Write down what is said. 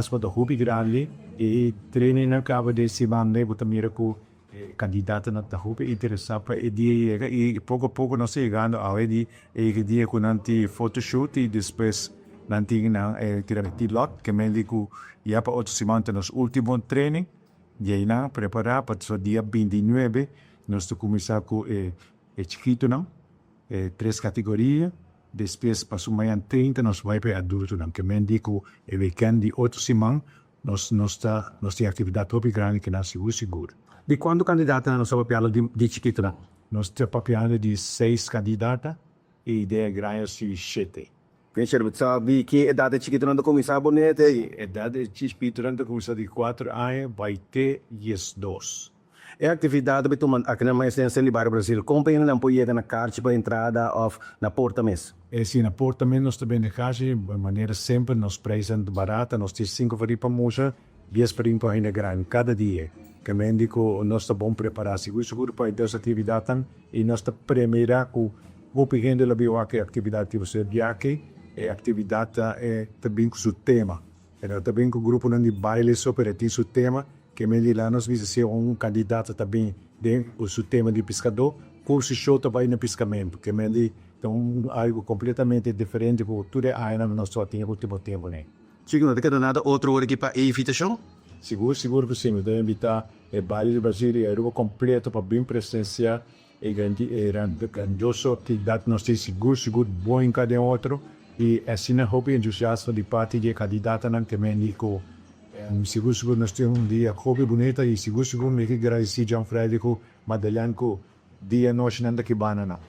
Entusiasmo ta hopi grandi e trainingnan caba den siman bo ta mira cu e candidatonan ta hopi interesa pa e dia yega y poco a poco nos ta yegando awe di e dia cu nan tin photoshoot y despues nan tin nan lot ke men di cu ya pa otro siman ta nos ultimo training di eynan prepara pa dia 29 nos ta cuminsa cu e chikitonan, e tres categoria. Despues paso mañan 30 nos bay pa e adultonan, ke men di cu e weekend di otro siman nos ta nos tin actividad hopi grandi cu nan sigur sigur. Di cuanto candidatonan nos ta papiando di chikitonan? Nos ta papiando di seis candidata y den e grandi si shete. Mister, bo sabi ki edad e chikitonan ta cuminsa bonete? Edad e chikitonan ta cuminsa di 4 aña bay te 12. E actividad ta tuma aki na Maestro di Bario Brasil. Con nan por yega na karchi pa entrada of na porta mes? E si, na porta mes nos ta bende karchi, manera semper nos prijzen barata, nos tin 5 florin pa mucha, 10 florin pa hende grandi, cada dia. Ke men di cu nos ta bon prepara, sigur sigur pa e actividad y nos ta premira cu hopi hende lo bin wak e actividad cu bo biahe, e actividad ta bin cu su tema. E ta bin cu gruponan di baile so, pero tin su tema, ke men di la nos bisa si un candidato ta bin den su tema di piscador, curso show ta bay na piscamento, ke men di ta un algo completamente diferente cu tur e aña nos tin ultimo tempo, ne? Chico, no ta keda nada otro ora aki pa invitacion? Sigur, sigur cu si. Mi ta invita e bario di Brasil y Aruba completo pa bin presencia e grandioso actividad. Nos tin sigur, sigur bon cada otro y asina hopi entusiasmo di parti di candidatonan, ke men di cu sigur, sigur nos tin un dia hopi bunita y sigur, sigur mi ke gradici John Freddy cu Madeleine cu dia y nochi nan ta aki banda nan.